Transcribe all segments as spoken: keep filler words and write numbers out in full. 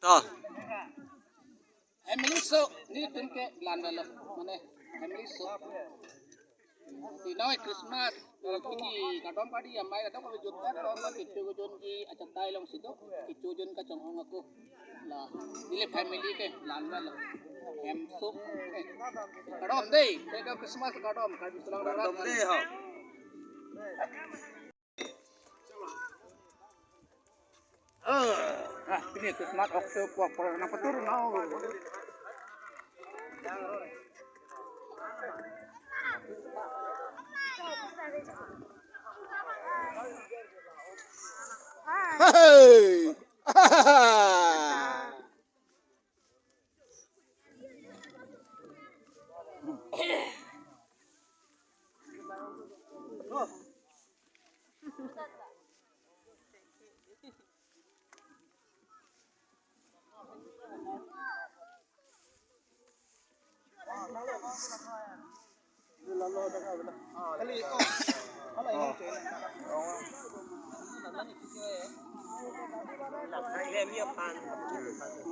To. Family show, nelitum ke glan dalo, mane family show. Si noi Christmas, eh, kini kadom kadi amei kadom kadi jut kan, lo ma kitu ko jon ki achatai alongsi do, kitu jon kachonghong ako. La, neli family ke glan dalo. Hem show. Eh, kadom dei, teka Christmas kadom, kadi selang Kadom dei, ho. Ah, pini Christmas ok se puak puak nangpatur nang. Hey!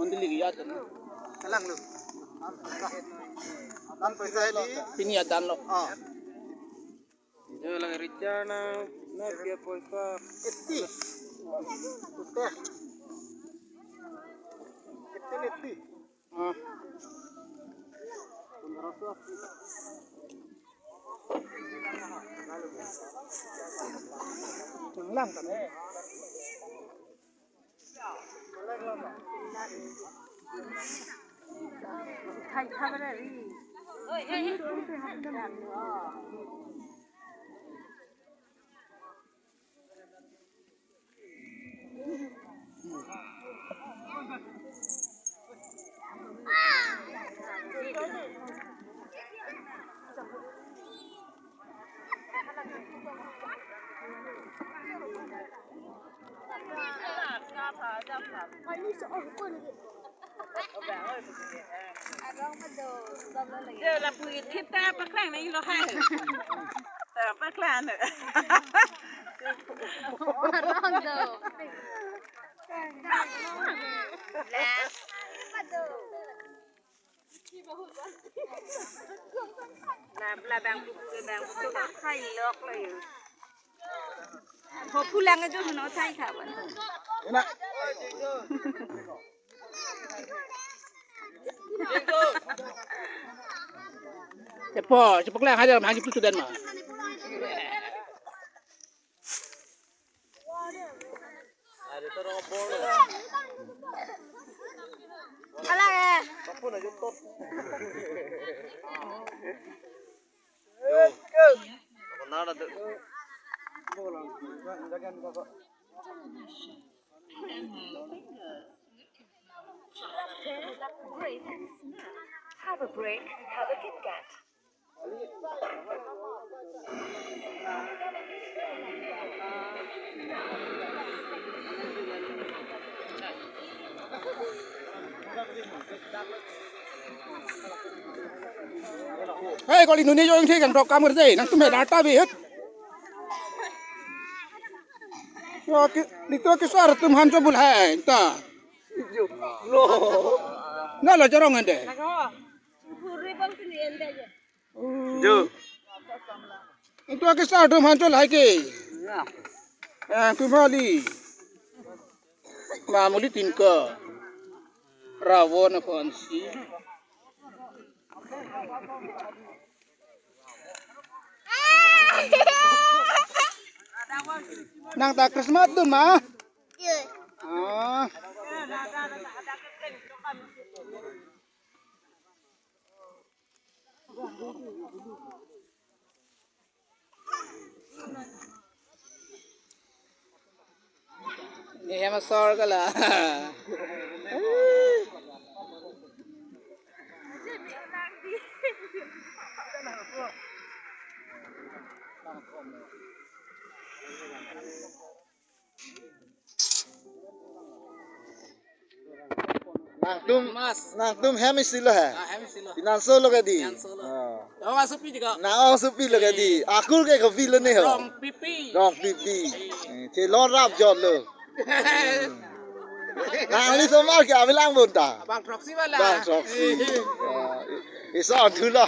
Mandali ke ya. Kalang lo. Dan paisa ini. Pini ya dan lo. Oh. Yo, lang recharge na, na kya paisa. Eighty. Ute. Eighty, eighty. Ah. Lang kan? Arong mado, gam lo lagi. Yo, lapu thip ta paklang nangji lo hai. Ta paklang. Arong do. La. Mado. La, la bang pupu ke bang pupu ke khai lok lo yo. Ho pulang ajo no thai kha ban. Enak. Cepo, cepo lang hajar hang putu dan ma. Ala eh. Have a break, have a Kit Kat. Hei, kali nuni jong thik kan program kerja, nangtum hei data bihut. Yo, ki, nito kisar tum han chobul hai, ta. Na lo jorong ande. Jo. Ito ke sa dum han chol hai ke. Eh, kumali. Mamuli tin ko. Rawon fancy. Nang ta Christmas dun ma? Ah. Ni hem asor kala. Nangtum, Mas. Nangtum hem isi lo he. Ah, hem isi lo. Pinanso lo ke di. Pinanso lo. Ah. Nang ong asopi juga. Nang ong asopi lo ke di. Akur ke kopi lo ne ho. Rongpipi. Rongpipi. Eh, che lo rap jot lo. Nangli osomar ke avelang bonta. Bang throksi bala. Bang throksi. Eh. Ah, i-, ison thulo.